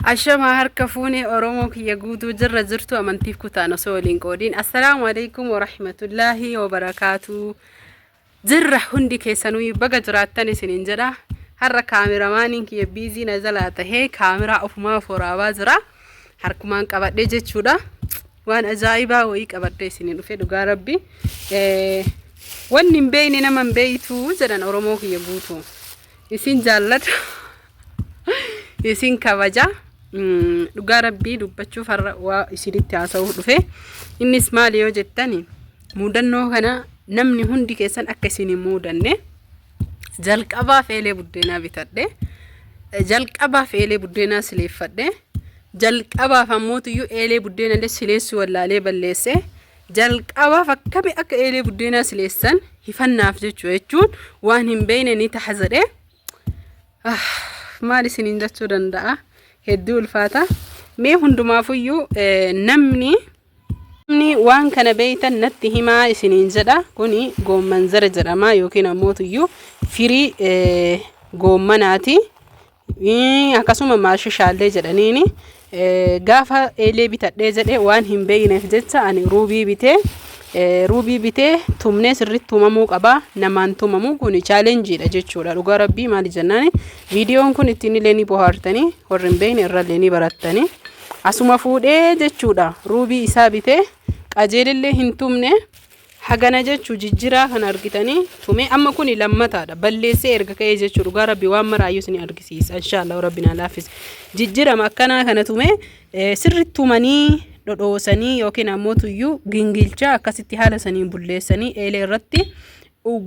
Ashamaa harka fuune Oromoo kiyya guutuu jirra jirtu amantiif kutaan osoo waliin qoodiin. Assalaamu alaikum warahmatullaahi wabarakaatuu. Jirra hundi keessanuu baga jiraattan isiniin jedha. Har'a kaameramaaniin kiyya biizii na jalaa tahee kaameraa ofumaaf waraabaa jira. Harkumaan qabadhee jechuudha. Waan ajaa'ibaa wayii qabadhee isiniin dhufe dhugaa rabbi. Wanni hin beekne nama hin beektu jedhan Oromoo kiyya guutuu. Isin jaallata. Isin kabaja. Dhugaa rabbii dubbachuuf har'a waa isinitti haasa'uuf dhufe. Innis maali yoo jettani mudannoo kana namni hundi keessan akka isin hin mudanne jalqabaaf eelee buddeenaa bitadhe. Jalqabaaf eelee buddeenaa sileeffadhe. Jalqabaaf ammootuyyuu eelee buddeenallee sileessuu wallaalee balleesse. Jalqabaaf akkami akka eelee buddeenaa sileessan hifannaaf jechuu jechuun waan hin beekne ni taha jedhee maal isiniin jechuu danda'a hedduu ulfaata. Mee hundumaafuyyuu namni namni waan kana beektan natti himaa isiniin jedha. Kuni goommanzara jedhama yookiin ammootuyyuu firii goommanaati. Akkasuma maashishaallee jedhaniini gaafa eelee bitadhee jedhe waan hin beekneef jecha ani ruubii bitee ruubii bitee tumnee sirriitti tumamuu qaba namaan tumamuu kun chaalenjiidha jechuudha dhugaa rabbii maali jennaan viidiyoon kun ittiin illee ni bohaartanii warri hin beekne irrallee ni barattanii asuma fuudhee jechuudha ruubii isaa bitee qajeelillee hin tumne Hagana jechu jijjiraa kana argitanii tumee amma kuni lammataadha balleessee erga ka'ee jechuu dhugaa rabbi waan maraayyuu isin argisiisa inshaallah rabbi naa laaffise jijjirama akkanaa kana tumee sirritti tumanii dhodhoosanii yookiin ammoo tuyyuu gingilchaa akkasitti haala saniin bulleessanii eelee irratti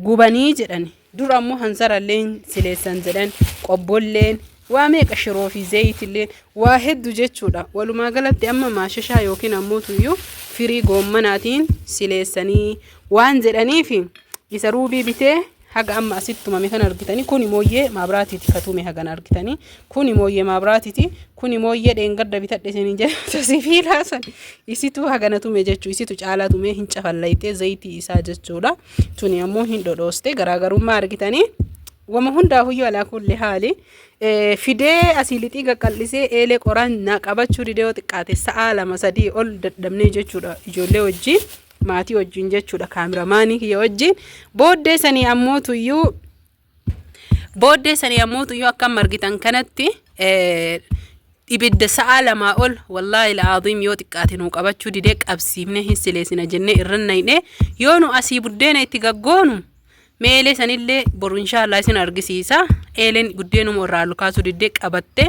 gubanii jedhani Dur ammoo hansaralleen sileessan jedhan qobbolleen waa meeqa shiroo fi zeeyitilleen waa heddu jechuudha. Walumaa galatti amma maashashaa yookiin ammoo tuyyuu firii goommanaatiin sileessanii waan jedhaniif isa ruubii bitee haga amma asitti tumame kan argitanii kuni mooyyee maabiraatiiti ka tume hagana argitanii kuni mooyyee maabiraatiiti kuni mooyyee dheengadda bitadhe isiniin jedhe sibiilaa san isitu hagana tume jechuu isitu caalaa tumee hin cafallayxee zayitii isaa jechuudha. Tuni ammoo hin dhodhooste garaagarummaa argitanii wama hundaafuyyuu alaa kulli haali fidee asii lixii qaqqal'isee eelee qoraan na qabachuu didee yoo xiqqaate sa'aa 2 3 ol dadhabnee jechuudha ijoollee wajjin maatii wajjin jechuudha kaameramaanii kiyya wajjin booddee sanii ammoo tuyyuu Booddee sanii ammoo tuyyuu akka amma argitan kanatti ibidda sa'aa lamaa ol wallaahi la'aadiim yoo xiqqaate nuu qabachuu didee qabsiifnee hin sileessina jennee irra nayne yoo nu asii buddeena itti gaggoonu meelee sanillee boru inshaallah isin argisiisa eeleen buddeenuma irraa ol kaasuu diddee qabatte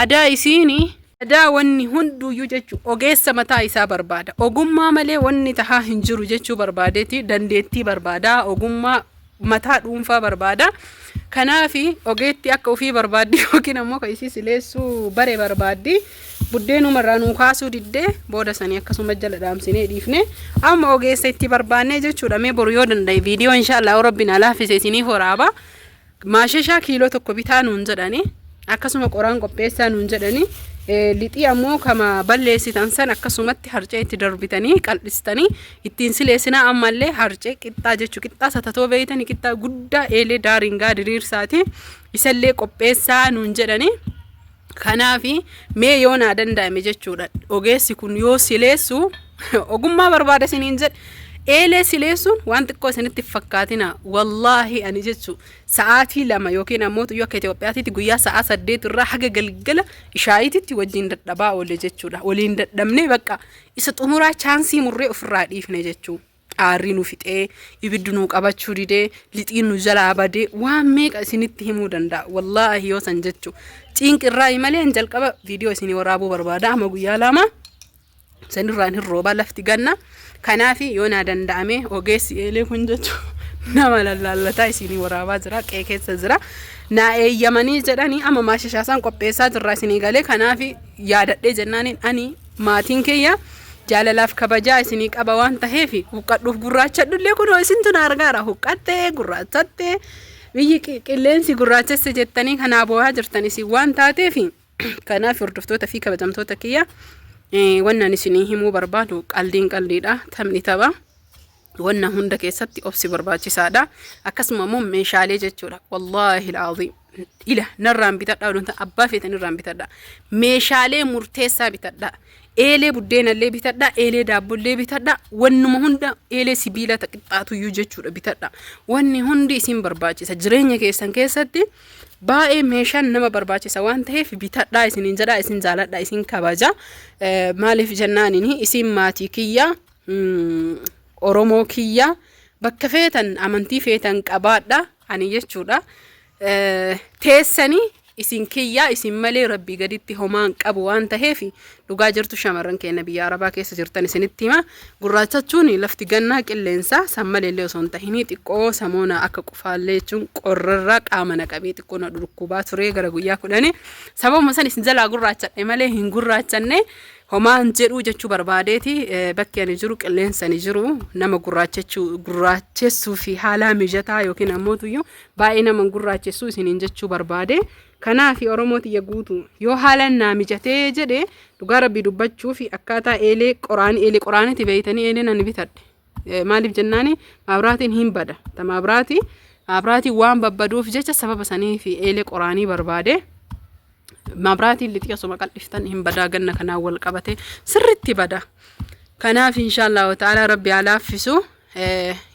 adaa isiini adaa wanni hunduuyyuu jechuu ogeessa mataa isaa barbaada ogummaa malee wanni tahaa hin jiru jechuu barbaadeeti dandeettii barbaada ogummaa mataa dhuunfaa barbaada. Kanaaf ogeetti akka ofii barbaaddi yookiin ammoo kan isii sileessuu bare barbaaddi. Buddeenuma irraa nuu kaasuu diddee booda sanii akkasuma jala dhaamsinee dhiifne amma ogeessa itti barbaannee jechuudha. Mee boru yoo danda'e viidiyoo inshaallah yoo rabbi naa laaffise isiniif waraaba. Maashashaa kiiloo 1 bitaa nuun jedhani. Akkasuma qoraan qopheessaa nuun jedhani. Lixii ammoo kama balleessitan san akkasumatti harcee itti darbitanii qal'istanii ittiin sileessinaa ammallee harcee qixxaa jechuu qixxaa satatoo beeytanii qixxaa guddaa eelee daaringaa diriirsaati isallee qopheessaa nuun jedhani. Kanaafi mee yoo naa danda'ame jechuudha ogeessi kun yoo sileessu ogummaa barbaada isiniin jedhe eelee sileessuun waan xiqqoo isinitti hin fakkaatina wallaahi ani jechu sa'aatii 2 yookiin ammoo yoo akka Itoophiyaatitti guyyaa sa'aa 8 irraa haga galgala ishaa'iititti wajjin dadhabaa oole jechuudha waliin dadhabnee bakka isa xumuraa chaansii murree ofirraa dhiifne jechuudha. Aarri nu fixee, ibiddi nu qabachuu didee, lixiin nu jalaa badee waan meeqa isinitti himuu danda'a. Wallaahi yoo san jechu. Ciinqirraayi malee an jalqaba viidiyoo isinii waraabuu barbaada. Amma guyyaa 2 sanirraan hin roobaa lafti ganna. Kanaaf yoo naa danda'ame ogeessi eelee kun jechu nama lallaallataa isinii waraabaa jira qe'ee keessa jira. Naa eeyyamanii jedhanii amma maashashaasaan qopheessaa jirra isinii galee kanaaf yaadadhee jennaaniin ani Maatiin kiyya jaalalaaf kabajaa isinii qaba waan taheef huqqadhuuf gurraachadhullee kunoo isintu na argaara huqqattee gurraachattee biyyi qilleensi gurraachesse jettanii kanaa boo'aa jirtan isin waan taateef kanaaf hordoftoota fi kabajamtoota kiyya wannan isinii himuu barbaadu qaldiin qaldiidha taphni tapha. Wanna hunda keessatti obsi barbaachisaadha. Akkasuma immoo meeshaalee jechuudha. Wallaahi al'aziim. Ila narraan bitadhaa oduun abbaa feetan irraan bitadhaa. Meeshaalee murteessaa bitadhaa. Eelee buddeenallee bitadhaa, eelee daabbollee bitadhaa, wannuma hunda eelee sibiila qixxaatuyyuu jechuudha bitadhaa. Wanni hundi isin barbaachisa. Jireenya keessan keessatti baay'ee meeshaan nama barbaachisa waan ta'eef bitadhaa isiniin jedhaa, isin jaaladha, isin kabaja. Maaliif jennaanini isin maatii kiyya, Oromoo kiyya, bakka feetan amantii feetan qabaadha ani jechuudha. Teessanii isin kiyyaa, isin malee Rabbii gaditti homaan qabu waan taheef, dhugaa jirtu shamarran keenya biyya Arabaa keessa jirtan isinitti hima. Gurraachachuun lafti gannaa qilleensaa san maleellee osoo hin tahinii xiqqoo samoona akka qufaallee jechuun qorrarraa qaama na qabee xiqqoo na dhukkubaa ture gara guyyaa 10. Sababuma san isin jalaa gurraachadhe malee hin gurraachanne homaan jedhuu jechuu barbaadeeti. Bakki ani jiru, qilleensa ani jiru nama gurraachessuu fi haalaa mijataa yookiin ammoo tuyyuu baay'ee nama gurraachessuu isiniin jechuu barbaade. Kanaaf Oromoo tiyya guutu, yoo haalaan naa mijatee jedhe, dhugaa Rabbii dubbachuu fi akkaataa eelee qoraanii, eelee qoraaniiti beeytanii, eelee nani bitadhe. Maaliif jennaani maabraatiin hin bada. Ta maabraatiin waan babbaduuf jecha sababa sanii fi eelee qoraanii barbaade. Maabraatiin lixii osuma qal'iftan hin badaa, ganna kanaan wal qabate sirritti bada. Kanaaf inshaallahu ta'ala Rabbi haa laaffisu,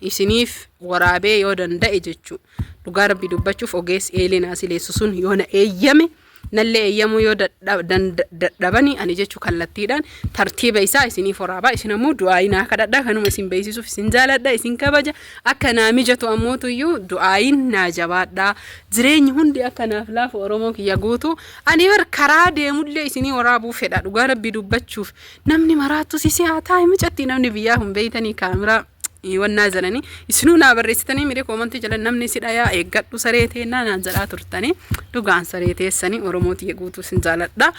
isiniif waraabee yoo danda'e jechuu. Dhugaa Rabbi dubbachuuf ogeessi eelee naa sileessu sun yoo na eeyyame, nallee eeyyamuu yoo dadhabani, ani jechuu kallattiidhaan tartiiba isaa isiniif waraabaa. Isin ammoo du'aayii naa kadhadha. Kanuma isin beeksisuuf, isin jaaladha, isin kabaja. Akka naa mijatu ammootuyyuu du'aayiin naa jabaadha, jireenyi hundi akka naaf laafu. Oromoo kiyya guutu, ani bar karaa deemullee isinii waraabuu fedha. Dhugaa Rabbii dubbachuuf namni maraattu sisi haa taa'e micatti, namni biyyaa kun beeytanii kaameraa wannaa jedhanii isinuu naa barreessitanii miree koomantii jala namni si dhayaa, eeggadhu saree teennaa naan jedhaa turtanii. Dhugaan saree teessanii. Oromoo tiyya guutuu, isin jaaladha.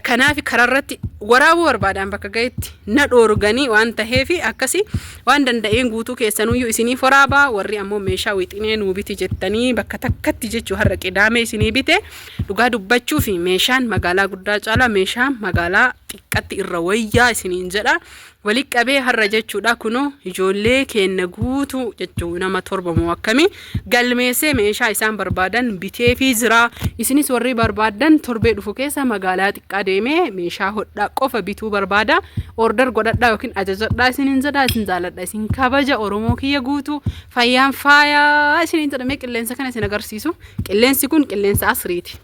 Kanaaf kararratti waraabuu barbaadaan bakka gahetti na dhoorganii waan taheef akkasi waan danda'een guutuu keessanuyyuu isiniif waraabaa. Warri ammoo meeshaa wixinee nuu biti jettanii, bakka takkatti jechuu har'a Qidaamee isinii bite. Dhugaa dubbachuu fi meeshaan magaalaa guddaa caalaa meeshaan magaalaa xiqqatti irra wayyaa isiniin jedha. Walitti qabee har'a jechuudha kunoo ijoollee keenna guutuu jechuu nama torba moo akkamii galmeessee meeshaa isaan barbaadan biteefii jira. Isinis warri barbaadan torbee dhufu keessa magaalaa xiqqaa deemee meeshaa hodhaa qofa bituu barbaada. Order godhadhaa yookiin ajajadhaa isiniin jedha. Isin jaaladha, isin kabaja. Oromoo kiyya guutuu, fayyaan faayaa isiniin jedhamee qilleensa kana isin agarsiisu. Qilleensi kun qilleensa asriiti.